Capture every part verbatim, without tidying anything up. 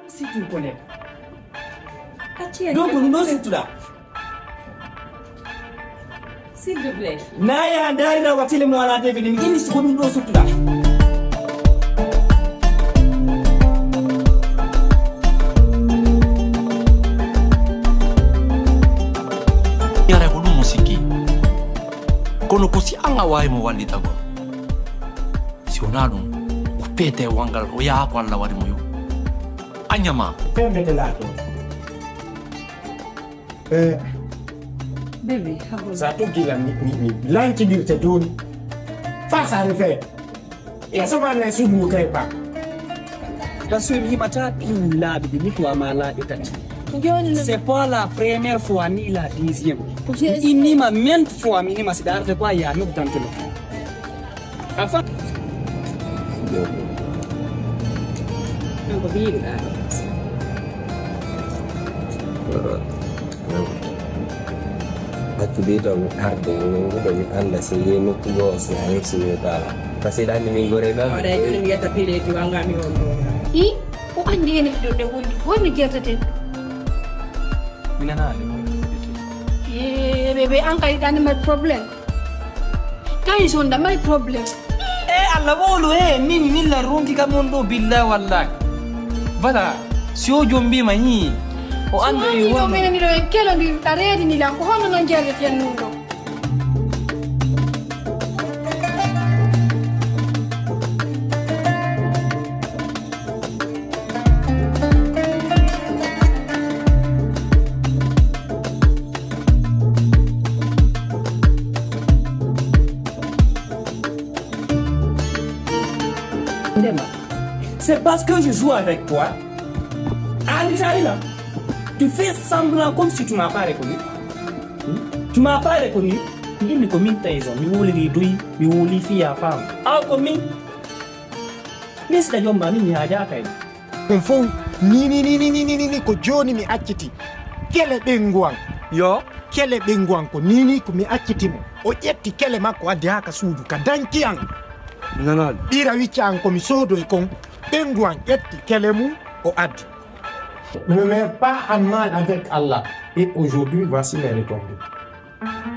Si tu connais pas. Donc, nous, nous, c'est tout là. S'il te plaît. Naya, ndari na watele mwana David, ni ini sikomi ndo sutula. Yara ko ɗum o sikki. Kono ko si an a waawi mo wallitagol. Si wonaa ɗum, o feete wanngal, o yaha ko Alla waɗi mo yo. A ñama. Pembete laato. Eh, Bébé, habo. Sa tuggi lan mi, mi, mi lankidirte duni. Face à refaire. E so ma ne sudu kay ba. Rasul himata piu laabi ɗi mi ko ama laabi tati. Joni no. C'est pas la première fois ni la deuxième. Ko je- Inni ma maintes fois mi ni ma si darde quoi ya no dans le. Enfin. Kanko ɓiyiɗo ɗaɗo. Accu ɓiy to mi arde, min mbiɗo mi annda si yehi nokku goo, si a yehi si mi taala. Parce que ɗanni min gore ɗan. Waɗa e ɗum wiyata pileeti wanga mi on ɗo. I, o anndi ene ɗo nde wondi, wonni gerteten. Mi nanaade. Ye, ɓe, ɓe an kadi ɗanni mbaɗi problème. Kayi sonda mbaɗi problème. E Allah wowlu he min min la ronki kam on ɗo billahi wallahi. Bala si o jom mbima hi o anda e wonno. Minen miɗo en kelondir a reedini lan ko honno noon jeerde ten nun ɗo. C'est parce que je joue avec toi. Alitaïla, tu fais semblant comme si tu m'as pas reconnu. Hmm? Tu m'as pas reconnu. Mimi ko min taison, mi wuli ri dui, mi wuli fi ya femme. Aw ko min. Min sida jomba min mi haja kay. Ɗum fof ni ni ni ni ni ni ni ko jooni mi acciti kele ɓeyngu am. Yo kele ɓeyngu am ko ni ni ko mi acciti mo. O ƴetti kele makko addi haa ka suudu ka danki am. Mi nanaali. Ɓira wicca am ko mi soodoy kon. Ɓeyngu am ƴetti kele mum o addi. Ne me mets pas en mal avec Allah. Et aujourd'hui, voici les retombées.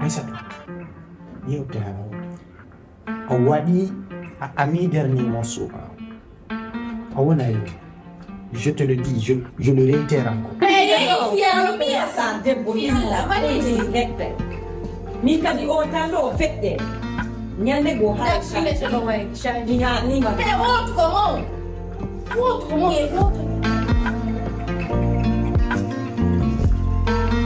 Aïssatou, yewte hara. A waɗi a ami dernier morceau. A wona e je te le dis, je, je le réitère encore. Debbo illa waɗi. Min kadi o tan ɗo o feɗɗe ñande goo haa mi haanima. Wootu ko mo wootu ko mo e wootu.